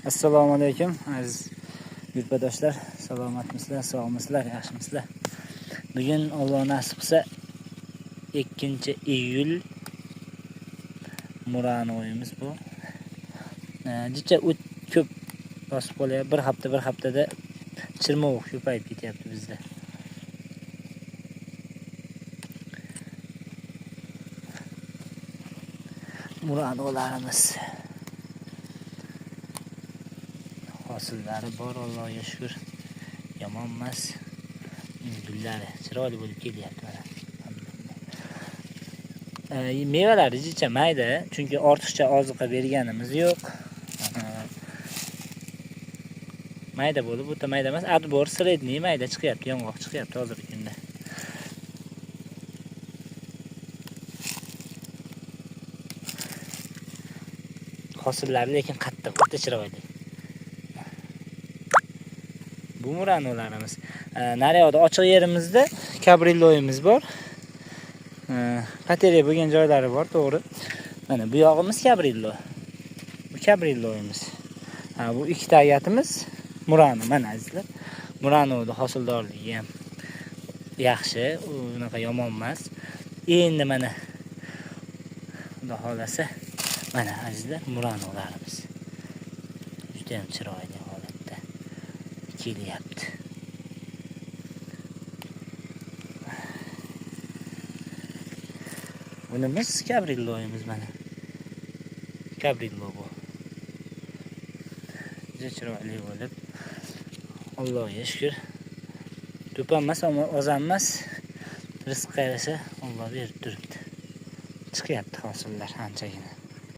Assalomu alaykum aziz yurtdoshlar, salomatmisizlar, sog'misizlar, yaxshimisizlar? Bugun Alloh nasib qilsa 2-iyul Muranoyimiz bu. Jicha o't ko'p bosib qolyapti. Bir hafta bir haftada chirmovuq ko'payib ketyapti bizda. Muranolarimiz hosillari bor, Allohga shukr. Yomon emas. Gullari chiroyli bo'lib kelyapti mana. Mevalari jicha mayda, chunki ortiqcha oziqa berganimiz yo'q. Mayda bo'lib, o'ta mayda emas, отбор средний mayda chiqyapti, yong'oq chiqyapti hozirgi kunda. Hosillari lekin qattiq, o'ta chiroyli. Bu muranolarimiz. Nariyoqda ochiq yerimizda kabrilloyimiz bor. Pateriya bo'lgan joylari bor, to'g'ri. Mana bu yog'imiz kabrillo. Bu kabrilloyimiz. Ha, bu ikkita agatimiz Murano, mana azizlar. Muranoda hosildorligi ham yaxshi, unaqa yomon emas. Endi mana Xudo xolasa, mana azizlar Muranolarimiz. Juda ham chiroyli holatda kelyapti. Bunimiz kabrilloyimiz mana. Kabrillo bu. Juda chiroyli bo'lib, Allohga shukr. Ko'p emas, ammo oz emas. Rizqqa yarasha Alloh berib turibdi. Chiqyapti hosillar anchagina.